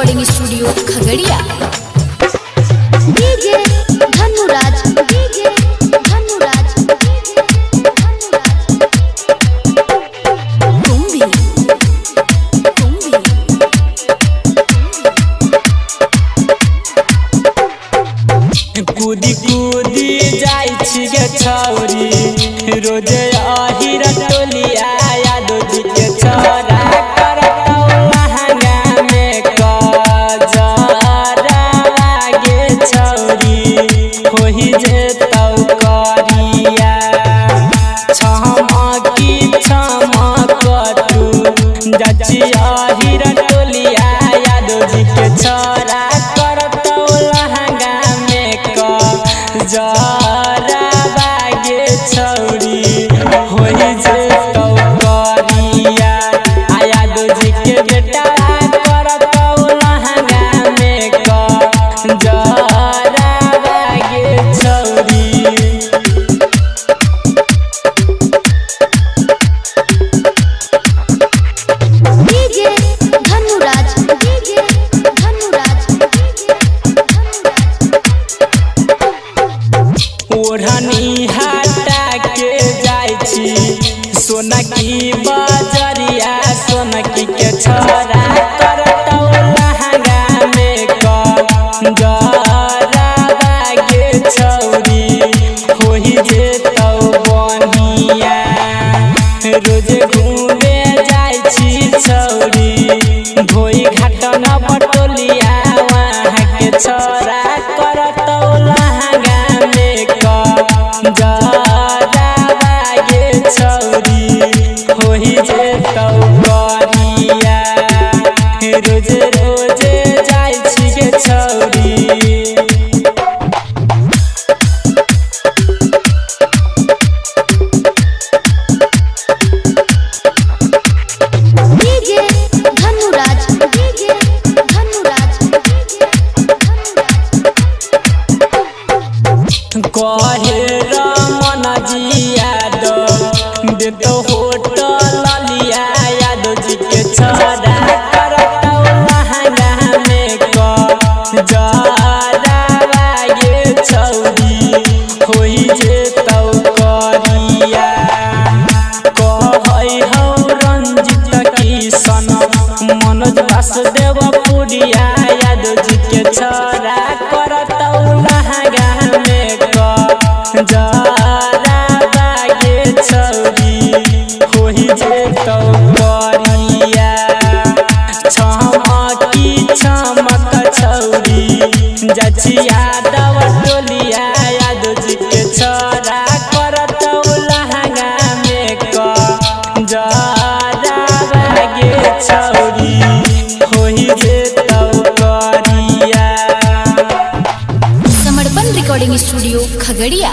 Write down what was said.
Recording Studio Khagaria. DJ Dhanuraj, DJ Dhanuraj, DJ Dhanuraj. Kumbhi Kumbhi. कूदी कूदी जाय छी गे छौरी, रोजे अहिर टोलिया यादव जी के छोरा करतौ लहंगा में कजरा गे छौरी, होहि जेतौ करिया। छमकी छमक तू जाची अहिर टोलिया यादव जी के छोरा करतौ लहंगा में कजरा गे छौरी, होहि जेतौ करिया। आ यादव जी के बेटा करतौ लहंगा में कजरा गे छौरी। DJ Dhanuraj, DJ Dhanuraj, DJ Dhanuraj. ओढ़नी हटा के जाय छी सोनकी बजरिया, सोनकी के छोरा करतौ लहंगा में कजरा गे छौरी, होहि जेतौ बनिया। रोज घूमे जाय छी छौरी, धोई घाट न बटोलिया वहाँ के छोरा करतौ लहंगा में कजरा गे छौरी, होहि जेतौ करिया। रोज रोज जाय छी गे छौरी। DJ Dhanuraj, DJ Dhanuraj, DJ Dhanuraj. कहे रमन जी यादव देतो होटल लिया यादव जी के छोरा करतौ लहंगा में कजरा गे छौरी, होहि जेतौ करिया। कहै हौ रंजित किशन मनोज वासुदेव पुरिया यादव जी के छोरा करतौ लहंगा में कजरा गे छौरी, होहि जेतौ करिया। छमकी छमक छौरी जाची यादव टोलिया यादव जी के छोरा करतौ लहंगा में कजरा गे छौरी, होहि जेतौ करिया। समर्पण रिकॉर्डिंग स्टूडियो खगड़िया।